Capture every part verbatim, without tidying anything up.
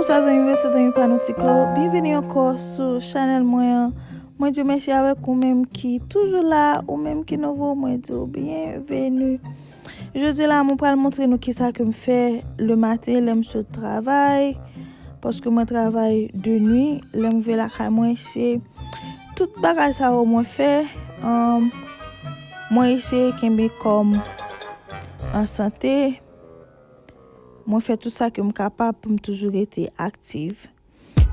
Bonswa zanmi mwen, se zanmi pa nou Ti Klo. Byenveni ankò sou chanèl mwen an. Mwen di w mèsi avèk ou menm ki toujou la, ou menm ki nouvo, mwen di w byenveni. Jodi la, mwen pral montre nou kisa ke m fè le maten lè m sot travay, paske mwen travay de nwi, lè m rive lakay mwen, se tout bagay sa yo mwen fè. Ahn, mwen eseye kenbe kò m an sante. Mwen fè tout sa ke m kapab pou m toujou rete aktif.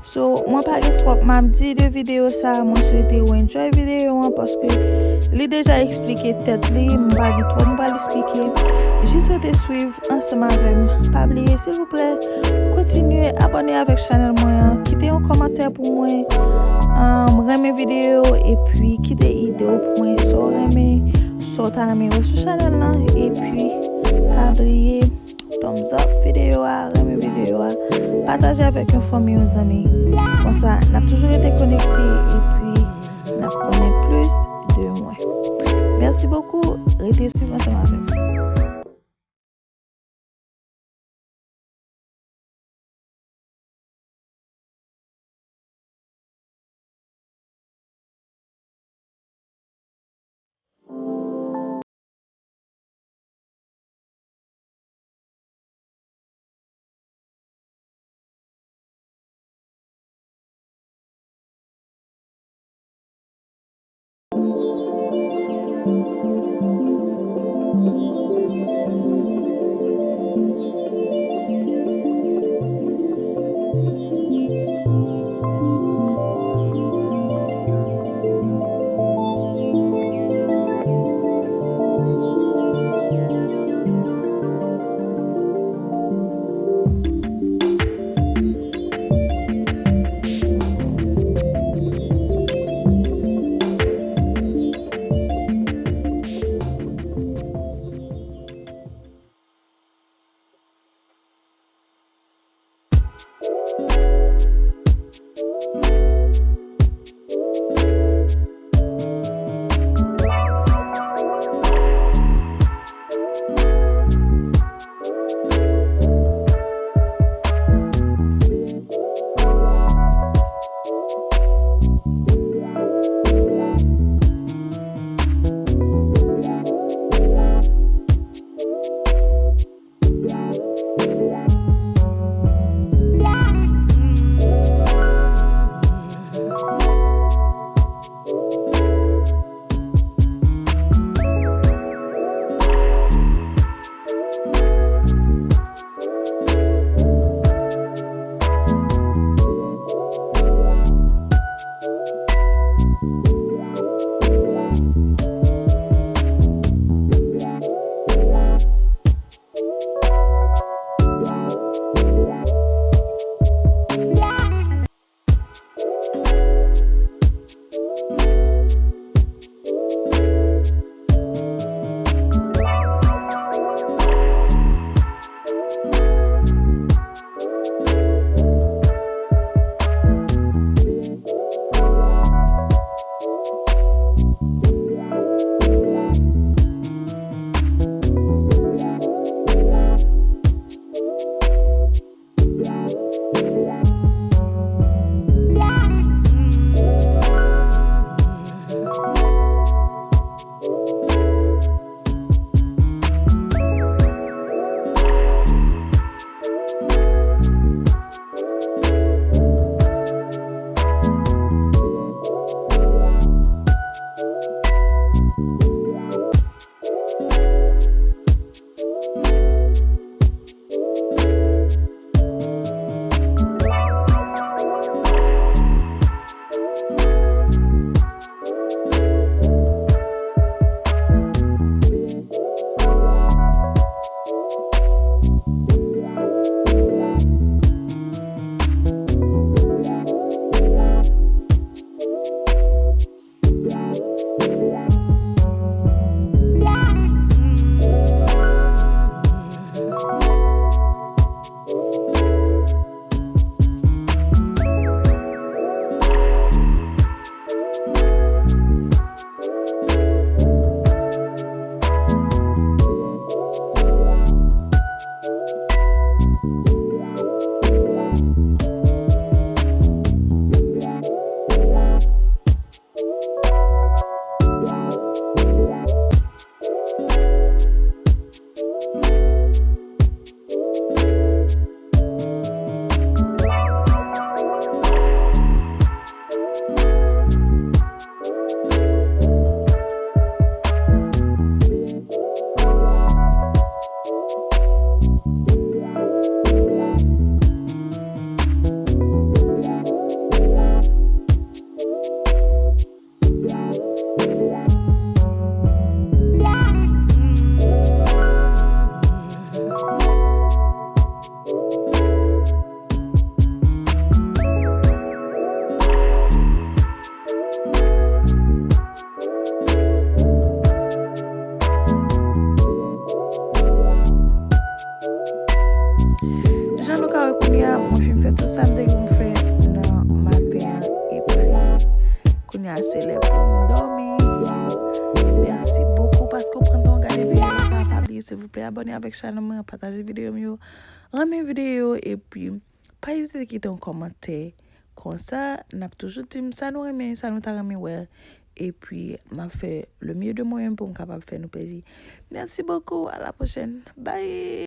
So, mwen pa gen twòp m ap di de videyo sa, mwen swete ou enjoy videyo an paske li deja eksplike tèt li, m pa gen twòp m pral eksplike. Jis rete swiv ansanm avè m. Pa bliye, silvouplè, kontinye abòne avèk chanèl mwen an, kite yon kòmantè pou mwen, um, renmen videyo, epi kite ide w pou mwen, sa w renmen, sa w ta renmen wè sou chanèl lan, epi pa bliye thumbs up videyo a, renmen videyo a, pataje avèk yon fanmi, yon zanmi. Konsa, n ap toujou rete konekte epi n ap konnen plis de mwen. Mèsi bokou, rete swiv ansanm avè m. Sa m te gen pou m fè nan maten an, epi kounye a se lè pou m dòmi. Mèsi bokou paske w pran tan w gade videyo sa. Pa bliye silvouplè abòne avèk chanèl mwen, pataje videyo m yo, renmen videyo, epi pa ezite kite yon kòmantè. Konsa n ap toujou di m sa nou renmen, sa nou ta renmen wè. Epi m ap fè le mieux de mwen menm pou m kapab fè nou plezi. Mèsi bokou, a la pwochèn. Bye.